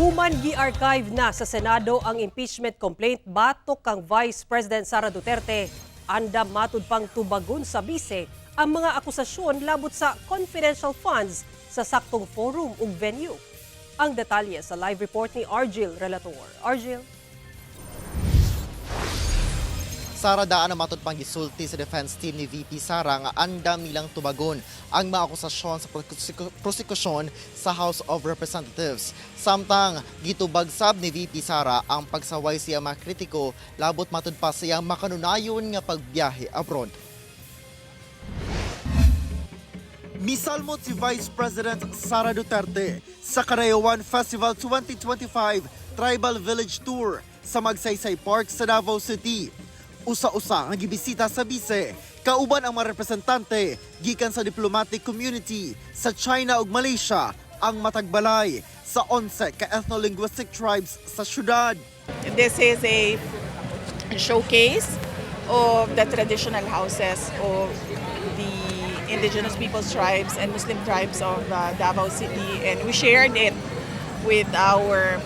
Human gi-archive na sa Senado ang impeachment complaint batok kang Vice President Sara Duterte. Andam matud pang tubagon sa bise ang mga akusasyon labot sa confidential funds sa saktong forum ug venue. Ang detalye sa live report ni Argil Relator. Argil? Sara, daan na matud pang gisulti sa defense team ni VP Sara nga andam nilang tubagon ang mga akusasyon sa prosekusyon sa House of Representatives. Samtang gitubag sab ni VP Sara ang pagsaway siya mga kritiko labot matud pa sa iyang makanunayon nga pagbiyahe abroad. Misalmot si Vice President Sara Duterte sa Kadayawan Festival 2025 Tribal Village Tour sa Magsaysay Park sa Davao City. Usa-usa ang gibisita sa bise, kauban ang mga representante gikan sa diplomatic community sa China ug Malaysia ang matagbalay sa 11 ka ethno-linguistic tribes sa syudad. This is a showcase of the traditional houses of the indigenous peoples tribes and Muslim tribes of Davao City, and we shared it with our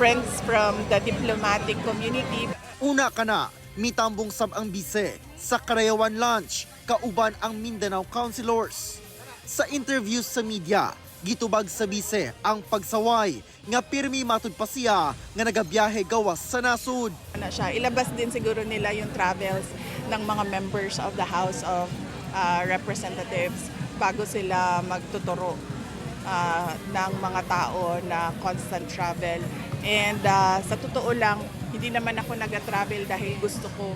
friends from the diplomatic community. Una kana, mitambong sab ang bise sa Kadayawan Lunch, kauban ang Mindanao Councilors. Sa interview sa media, gitubag sa bise ang pagsaway nga pirmi matud pa siya nga nagabiyahe gawas sa nasod. Ano siya, ilabas din siguro nila yung travels ng mga members of the House of Representatives bago sila magtuturo ng mga tao na constant travel. And sa totoo lang, hindi naman ako nag-travel dahil gusto ko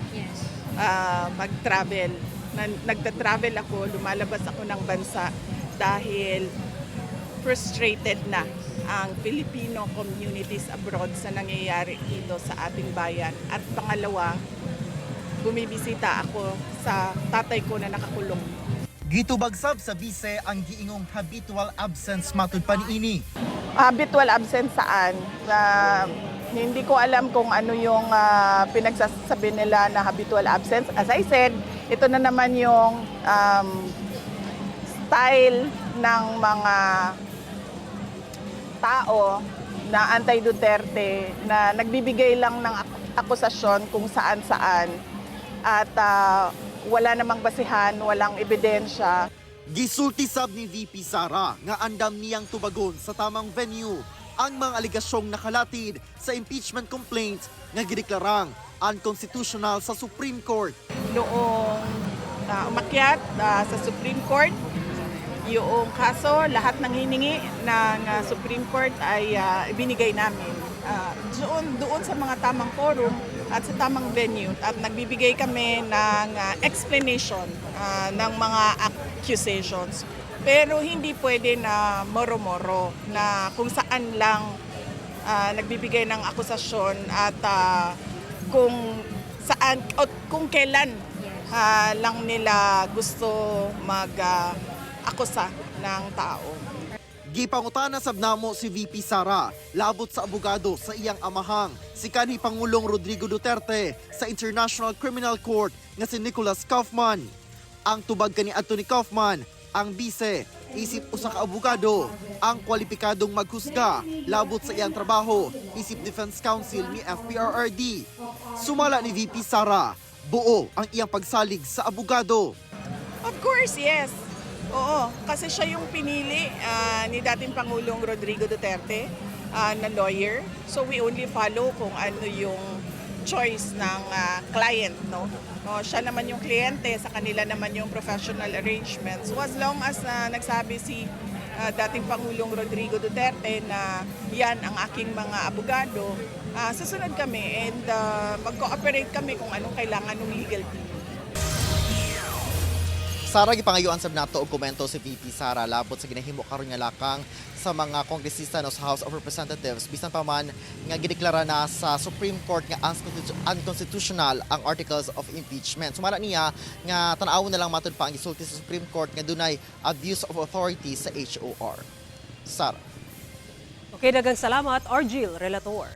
mag-travel. Nagta-travel ako, lumalabas ako ng bansa dahil frustrated na ang Filipino communities abroad sa nangyayari dito sa ating bayan. At pangalawa, bumibisita ako sa tatay ko na nakakulong. Gitubag sab sa bise ang giingong habitual absence matud pa niini. Habitual absence saan? Hindi ko alam kung ano yung pinagsasabi nila na habitual absence. As I said, ito na naman yung style ng mga tao na anti-Duterte na nagbibigay lang ng akusasyon kung saan-saan at wala namang basihan, walang ebidensya. Gisulti sab ni VP Sara nga andam niyang tubagon sa tamang venue ang mga aligasyong nakalatid sa impeachment complaint nga gideklarang unconstitutional sa Supreme Court. Noong umakyat sa Supreme Court yung kaso, lahat ng hiningi ng Supreme Court ay ibinigay namin. Doon sa mga tamang forum at sa tamang venue at nagbibigay kami ng explanation ng mga accusations. Pero hindi pwede na moro-moro na kung saan lang nagbibigay ng akusasyon at kung saan o kung kailan lang nila gusto mag akusa ng tao. Gipangutana sab namo si VP Sara labot sa abogado sa iyang amahang si kanhi Pangulong Rodrigo Duterte sa International Criminal Court nga si Nicholas Kaufman. Ang tubag kani adto ni Kaufman, ang bise isip usa ka abogado ang kwalipikadong maghusga labot sa iyang trabaho isip defense counsel ni FPRRD. Sumala ni VP Sara, buo ang iyang pagsalig sa abogado. Of course, yes. Oo, kasi siya yung pinili ni dating Pangulong Rodrigo Duterte na lawyer. So we only follow kung ano yung choice ng client, no? No, siya naman yung kliyente, sa kanila naman yung professional arrangements. So as long as nagsabi si dating Pangulong Rodrigo Duterte na yan ang aking mga abogado, susunod kami and mag-cooperate kami kung anong kailangan ng legal team. Sara, gipangayuan sab nato og komento si VP Sara labot sa ginahimo karon nga lakang sa mga kongresista, no, sa House of Representatives bisan pa man nga gideklara na sa Supreme Court nga unconstitutional ang articles of impeachment. Sumala niya nga tan-awon na lang matud pa ang gisulti sa Supreme Court nga dunay abuse of authority sa HOR. Sara. Okay, daghang salamat, Argil Relator.